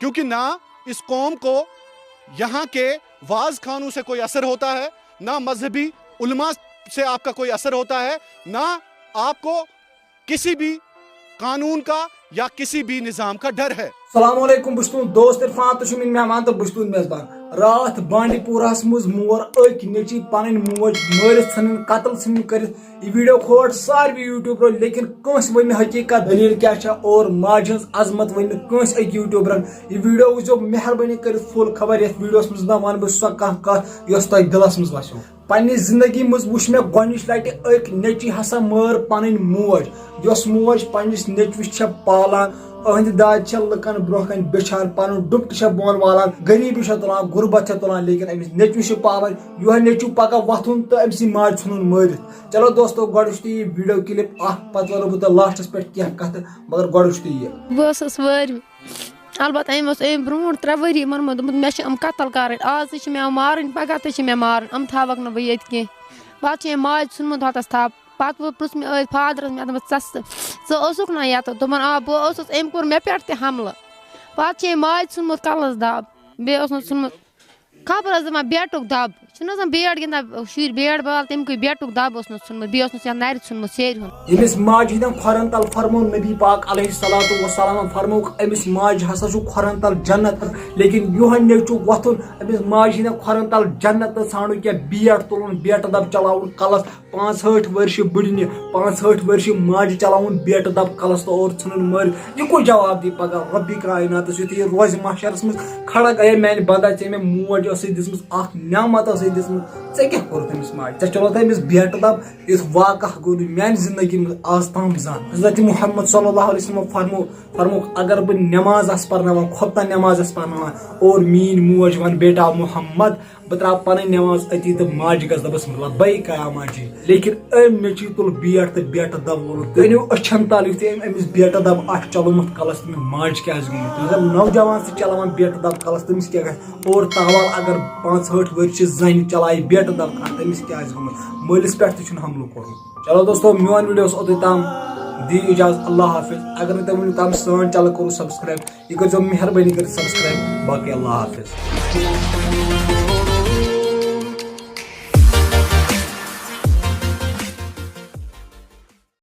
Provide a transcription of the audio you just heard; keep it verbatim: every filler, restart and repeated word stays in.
کیونکہ نہ اس قوم کو یہاں کے واز خانوں سے کوئی اثر ہوتا ہے، نہ مذہبی علماء سے آپ کا کوئی اثر ہوتا ہے، نہ آپ کو کسی بھی قانون کا یا کسی بھی نظام کا ڈر ہے۔ السلام علیکم، بہٕ چھُس تُہُنٛد دوست عرفان، تُہۍ چھِو میٲنۍ مہمان تہٕ بہٕ چھُس تُہُنٛد میزبان۔ راتھ بانڈی پوراہس منٛز مور أکۍ نیٚچی پنٕنۍ موج مٲرِتھ ژھٕنٕنۍ، قتل ژھٕنٕنۍ کٔرِتھ۔ یہِ ویڈیو کھوٹ ساروی یوٹیوبرو، لیکن کٲنٛسہِ ؤنۍ نہٕ حقیقت دٔلیٖل کیٛاہ چھےٚ اور ماجہِ ہٕنٛز عظمت ؤنۍ نہٕ کٲنٛسہِ أکۍ یوٹیوبرن۔ یہِ ویڈیو وٕچھزیو مہربٲنی کٔرِتھ فُل خبر، یتھ ویڈیوس منٛز نہ ونہٕ بہٕ سۄ کانٛہہ کتھ یۄس تۄہہِ دِلس منٛز وسیو۔ پننہِ زندگی منٛز وٕچھ مےٚ گۄڈنِچ لٹہِ أکۍ نیٚچی ہسا مٲر پنٕنۍ موج، یۄس موج پننِس نیٚچوِس چھےٚ پالان، أہنٛدِ دادِ چھےٚ لُکن برونٛہہ کنہِ بِچھان، پنُن ڈُپٹہٕ چھےٚ بۄن والان، غریٖبی چھےٚ تُلان، غُربت چھےٚ تُلان، لیکن أمِس نیٚچوِس چھِ پالان۔ یِہوٚے نیٚچوٗ پگاہ وۄتھُن تہٕ أمۍ سٕنٛدِ ماجہِ ژھُنُن مٲرِتھ۔ چلو دوستو، گۄڈٕ وٕچھتو یہِ ویڈیو کلپ اکھ، پتہٕ ونو بہٕ تۄہہِ لاسٹس پٮ۪ٹھ کینٛہہ کتھٕ، مگر گۄڈٕ وٕچھتو یہِ۔ بہٕ ٲسٕس وٲرۍ، البتہ أمۍ اوس أمۍ برونٛٹھ ترٛےٚ ؤری ووٚنمُت، دوٚپمُت، "مےٚ چھِ یِم قتل کرٕنۍ، آز تہِ چھِ مےٚ مارٕنۍ، پگاہ تہِ چھِ مےٚ مارٕنۍ، یِم تھاوَکھ نہٕ بہٕ ییٚتہِ کینٛہہ۔" پتہٕ چھِ أمۍ ماجہِ ژھُنمُت ہۄتَس تھپھ۔ پتہٕ ووٚن، پرُژھ مےٚ أتھۍ فادرَس، مےٚ دوٚپمَس، "ژٕ، ژٕ اوسُکھ نا یَتَتھ؟" دوٚپُن، "آ، بہٕ اوسُس، أمۍ کوٚر مےٚ پٮ۪ٹھ تہِ حملہٕ۔" پتہٕ چھِ أمۍ ماجہِ ژھُنمُت کَلَس دَب، بیٚیہِ اوسنَس ژھُنمُت، خبر حظ دَپان بیٹُک دَب، چھُنہٕ آسان بیٹ گِنٛدان شُرۍ بیٹ بال، تَمہِ کُے بیٹُک دَب اوسنَس ژھُنمُت، بیٚیہِ اوسنَس یَتھ نَرِ ژھُنمُت سیرِ ہُنٛد۔ ییٚمِس ماجہِ ہٕنٛدٮ۪ن کھۄرَن تَل فرموو نبی پاک علیہ الصلوۃ والسلام، فرمووُکھ، أمِس ماجہِ ہسا چھُ کھۄرَن تَل جنت، لیکن یِہوٚے نیٚچوٗ وۄتھُن أمِس ماجہِ ہٕنٛدٮ۪ن کھۄرَن تَل جنت تہٕ ژھانڈُن کینٛہہ، بیٹ تُلُن، بیٹہٕ دَب چلاوُن کَلَس، پانٛژہٲٹھ ؤرشہِ بٕڈنہِ، پانٛژہٲٹھ ؤرشہِ ماجہِ چلاوُن بیٹہٕ دَب کَلَس تہٕ اور ژھٕنُن مٲرِتھ۔ یہِ کُس جواب دی پگاہ رۄبِ کائناتَس، یُتھُے یہِ روزِ محشرَس منٛز کھڑا گٔیے، "میٛانہِ بندا، ژےٚ مےٚ موج ٲسٕے دِژمٕژ، اَکھ نعمت ٲسٕے دِژمٕژ، ژےٚ کیٛاہ کوٚرُتھ أمِس ماجہِ؟ ژےٚ چلوتھ أمِس بیٹہٕ دَب؟" یُتھ واقعہ گوٚو نہٕ میٛانہِ زندگی منٛز آز تام زانٛہہ۔ حضرت محمد صلی اللہ علیہ وسلم فرمو، فرمووُکھ، اگر بہٕ نٮ۪ماز آسہٕ پرناوان، خۄفتہ نٮ۪ماز آسہٕ پرناوان، اور میٛٲنۍ موج وَنہٕ، "بیٹا محمد، بہٕ ترٛاوٕ پنٕنۍ نٮ۪ماز أتی تہٕ ماجہِ گژھٕ دَپَس، لبیک یا ماجی۔" لیکن أمۍ نیٚچوٗ تُل بیٹ تہٕ بیٹہٕ دَب وولُن۔ تہٕ أنِو أچھَن تَل یُتھُے أمۍ أمِس بیٹہٕ دَب آسہِ چلومُت کَلَس، تٔمِس ماجہِ کیٛاہ آسہِ گوٚمُت؟ مگر نوجوان سۭتۍ چلاوان بیٹہٕ دَب کَلَس، تٔمِس کیٛاہ گژھِ؟ اور تاوال اگر پانٛژہٲٹھ ؤرۍ چھِ زَنہِ چلاوِ بیٹہٕ دَب کَلَس، تٔمِس کیٛاہ آسہِ گوٚمُت؟ مٲلِس پٮ۪ٹھ تہِ چھُنہٕ حملہٕ کوٚرمُت۔ چلو دوستو، میون ویڈیو اوس اوٚتُے تام۔ دِیِو اجازت، اللہ حافظ۔ اگر نہٕ تۄہہِ وٕنیُک تام سٲنۍ channel کوٚروٕ subscribe، یہِ کٔرۍزیو مہربٲنی کٔرِتھ subscribe۔ باقٕے اللہ حافظ۔